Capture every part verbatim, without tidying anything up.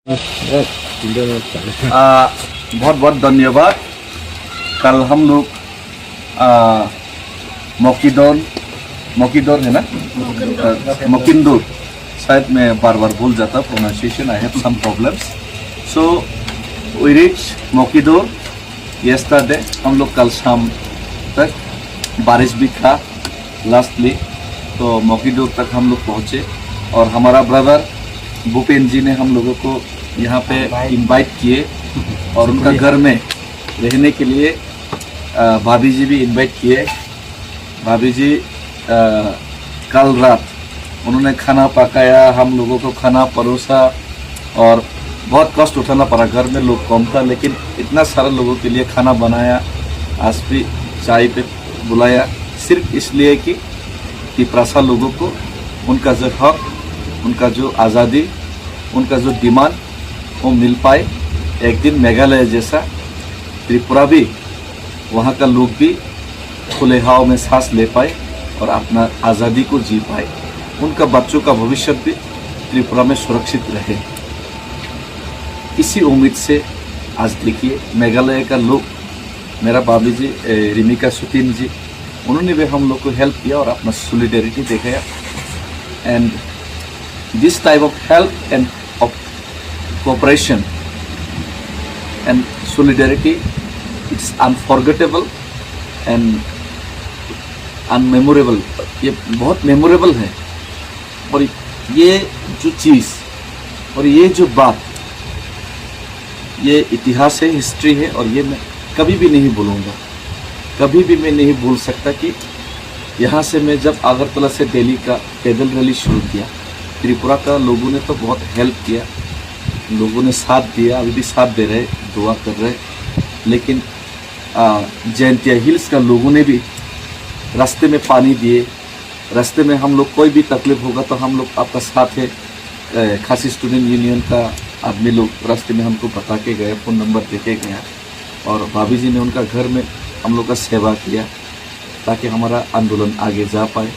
आ, बहुत बहुत धन्यवाद। कल हम लोग, आ, मोकिदोन, मोकिदोर है ना? मोकिंदोर। आ, मोकिंदोर। शायद मैं बार बार भूल जाता pronunciation, I have some problems. So we reach Mokidor yesterday. हम लोग कल शाम तक, बारिश भी था लास्टली, तो मोकिदोर तक हम लोग पहुँचे और हमारा ब्रदर भूपेन जी ने हम लोगों को यहाँ पे इनवाइट किए और उनका घर में रहने के लिए, अ, भाभी जी भी इनवाइट किए। भाभी जी, अ, कल रात उन्होंने खाना पकाया, हम लोगों को खाना परोसा और बहुत कष्ट उठाना पड़ा। घर में लोग कम था, लेकिन इतना सारा लोगों के लिए खाना बनाया, आज भी चाय पे बुलाया, सिर्फ इसलिए कि तिपरासा लोगों को उनका जो हक, उनका जो आज़ादी, उनका जो डिमांड, वो मिल पाए। एक दिन मेघालय जैसा त्रिपुरा भी, वहाँ का लोग भी खुले हवा में सांस ले पाए और अपना आज़ादी को जी पाए, उनका बच्चों का भविष्य भी त्रिपुरा में सुरक्षित रहे। इसी उम्मीद से आज देखिए, मेघालय का लोग, मेरा भाभी जी, ए, रिमिका सुतिन जी, उन्होंने भी हम लोग को हेल्प किया और अपना सॉलिडारिटी दिखाया। And this type of help and of cooperation and solidarity, it's unforgettable and unmemorable। ये बहुत मेमोरेबल है। और ये जो चीज़ और ये जो बात, ये इतिहास है, हिस्ट्री है, और ये मैं कभी भी नहीं भूलूंगा। कभी भी मैं नहीं भूल सकता कि यहाँ से मैं जब अगरतला से दिल्ली का पैदल रैली शुरू किया, त्रिपुरा का लोगों ने तो बहुत हेल्प किया, लोगों ने साथ दिया, अभी भी साथ दे रहे, दुआ कर रहे। लेकिन, आ, जैंतिया हिल्स का लोगों ने भी रास्ते में पानी दिए, रास्ते में हम लोग कोई भी तकलीफ होगा तो हम लोग आपका साथ है। ए, खासी स्टूडेंट यूनियन का आदमी लोग रास्ते में हमको बता के गया, फ़ोन नंबर दे के गया, और भाभी जी ने उनका घर में हम लोग का सेवा किया ताकि हमारा आंदोलन आगे जा पाए।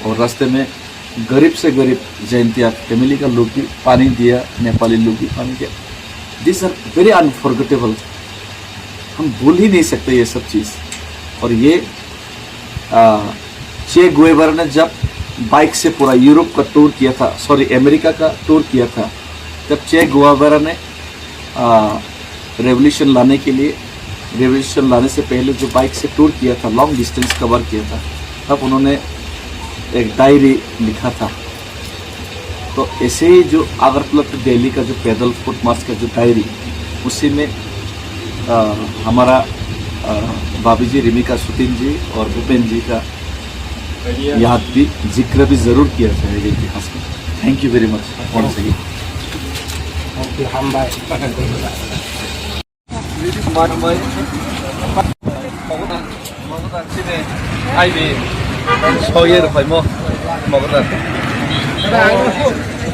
और रास्ते में गरीब से गरीब जैंतिया फैमिली का लोग भी पानी दिया, नेपाली लोग भी पानी दिया। These are very unforgettable। हम भूल ही नहीं सकते ये सब चीज़। और ये, आ, चे गुएवारा ने जब बाइक से पूरा यूरोप का टूर किया था, सॉरी, अमेरिका का टूर किया था, जब चे गुएवारा ने, आ, रेवोल्यूशन लाने के लिए, रेवोल्यूशन लाने से पहले जो बाइक से टूर किया था, लॉन्ग डिस्टेंस कवर किया था, तब उन्होंने एक डायरी लिखा था। तो ऐसे ही जो अगरतला टू दिल्ली का जो पैदल फुट मार्च का जो डायरी, उसी में, अ, हमारा, अ, भाभी जी रिमिका सुतिन जी और भूपेन जी का याद भी, जिक्र भी जरूर किया जाएगा इतिहास में। Thank you very much once again। Thank you, हम भाई। Ai bi, soye rwphaimo, mogoda.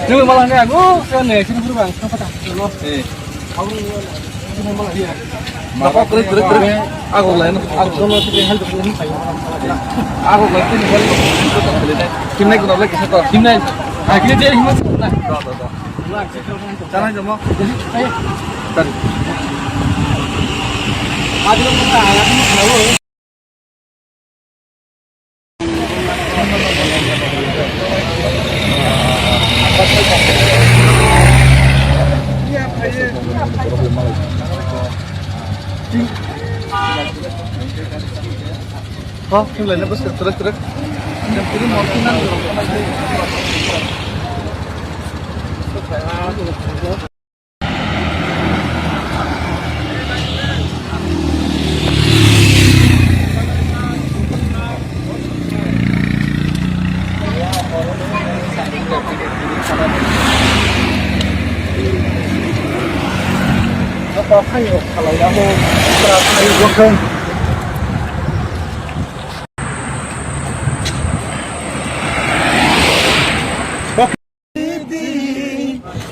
Nung malang ne ang, oh, ne, sini buru bang, apa tak? Eh. Mako krik, krik, krik. Aku lain, aku. Aku lain, aku. Kimnai kuna lagi satu. Kimnai. Ah, kini dia himas. Dah, dah, dah. Jangan jomok. Tadi. Ha, kau lain apa sih? Terus, terus. Yang kiri mau pinang.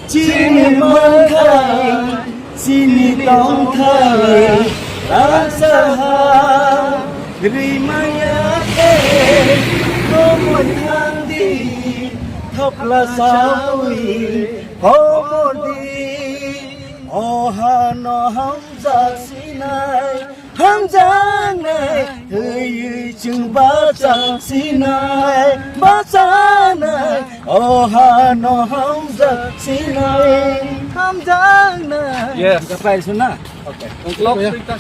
Chini manthai, chini tongthai, rangsaha rimaya khe, romani nangdi, thopla sawi, homodi. O hano hamjak sinai, hamjaknai, twiwi chwng bachang sinai, bachanai. O hano hamjak sinai, hamjaknai. Yes. Gapai suna? Okay. Clock.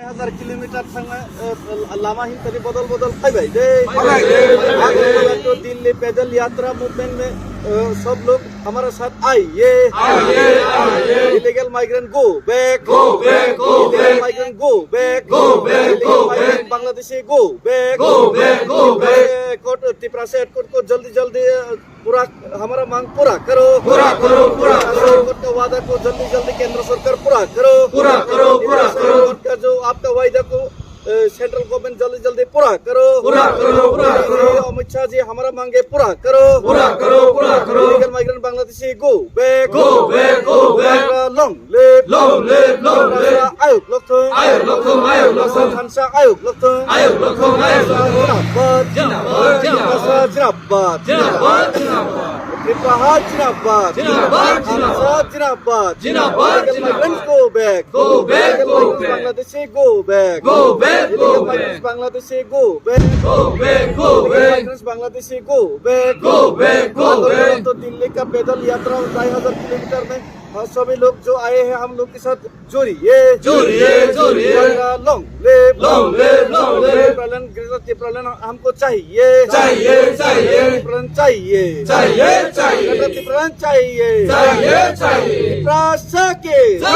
Hazar kilometer thangna, eh, lama hin tani bodol bodol phaibai de. Phaibai de, phaibai de. Agartala to Delhi pedal yatra movement mein, eh, sab log hamare sath aiye. Aiye, aiye. Illegal migrant go back. Go back, go back. Illegal migrant go back. Go back, go back. Illegal migrant Bangladeshi go back. Go back, go back. Headquarter, Tipra se headquarter ko jaldi jaldi, eh, पूरा, हमारा मांग पूरा करो। पूरा करो, पूरा करो। सरकार का वादा को जल्दी जल्दी केंद्र सरकार पूरा करो। पूरा करो, पूरा करो। सरकार का जो आपका वायदा को, अ, सेंट्रल गवर्नमेंट जल्दी जल्दी पूरा करो। पूरा करो, पूरा करो। अमित शाह जी, हमारा मांगे पूरा करो। पूरा करो, पूरा करो। Illegal migrant Bangladeshi go back. Go back, go back. Long live. Long live, long live. आयोग लक्षण। आयोग लक्षण, आयोग लक्षण। खानसा आयोग लक्षण। आयोग लक्षण, आयोग लक्षण। जिंदाबाद। जिंदाबाद, जिंदाबाद। जिंदाबाद, जिंदाबाद। त्रिपुरा जिंदाबाद। जिंदाबाद, जिंदाबाद। जिंदाबाद, जिंदाबाद। Illegal migrants go back। Go back, go back। Bangladeshi go back। Go back, go back। Illegal migrants Bangladeshi go back। Go back, go back। Illegal migrants Bangladeshi go back। Go back, go back। तो दिल्ली का पैदल यात्रा ढाई हजार किलोमीटर में, हाँ, सभी लोग जो आए हैं हम लोग के साथ जुड़िए। जुड़िए, जुड़िए। Long live। Long live, long live। Tipraland, Greater Tipraland हमको चाहिए। चाहिए, चाहिए। Tipraland चाहिए। चाहिए, चाहिए। Greater Tipraland चाहिए। चाहिए, चाहिए। Tiprasa के। जय।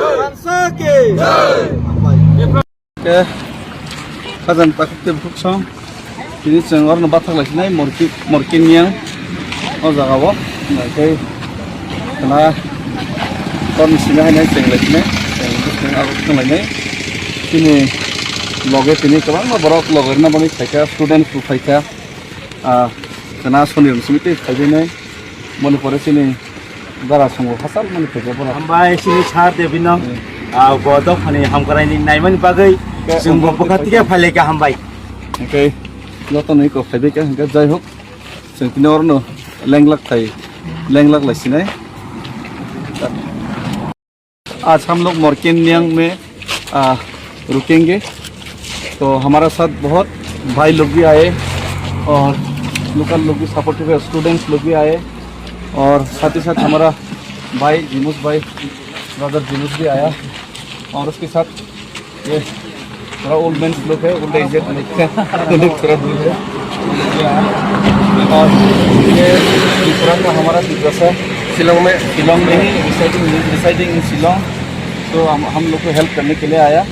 Tiprasa के। जय। Ke, khajang takhuk tei bukhuk song. Tini chwng oro no bathak lai sinai morki, morki niyang o jaga o. Nai khe khna oro ni simi hai nai chwng lai sinai. Chwng lai nai. Tini loge tini kwbangma borok loge rwna bagwi phaikha, students bo phaikha. Ah, khna soni rwng simi tei phaibai nai. Moni pore chini Dara songo hasal mani phaikha borok. Hambai chini sir Devinong, hmm, ah, bo dophani hamkraini naimani bagwi. Ke chwng bo bwkha tigya phailai kha hambai. Hwnkhe jotono eko phaibai kha hwnkhe jai hok. Chwng tini orono lenglak thai, lenglak lai sinai. आज हम लोग मोरकेन नियांग में, आ, रुकेंगे। तो हमारा साथ बहुत भाई लोग भी आए और लोकल लोग भी सपोर्टिव है, स्टूडेंट्स लोग भी आए और साथ ही साथ हमारा भाई जिमुस भाई, ब्रदर जिमुस भी आया और उसके साथ ये थोड़ा ओल्ड मैन लोग है, ओल्ड एजेड लोग है, वो लोग थोड़ा दूर है। और ये त्रिपुरा का हमारा त्रिपुरा शिलोंग में, शिलोंग में ही रिसाइडिंग, रिसाइडिंग इन शिलोंग। तो हम, हम लोग को हेल्प करने के लिए आया।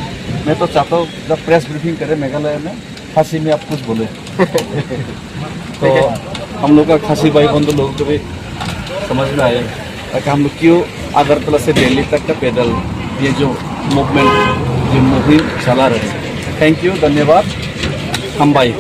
मैं तो चाहता हूँ जब प्रेस ब्रीफिंग करे मेघालय में, खासी में आप कुछ बोले। तो हम लोग का खासी भाई बंधु लोगों को भी समझ में आया, ताकि हम लोग क्यों अगरतला से दिल्ली तक का पैदल ये जो मूवमेंट, ये मुहिम चला रहे। थैंक यू, धन्यवाद। हम भाई।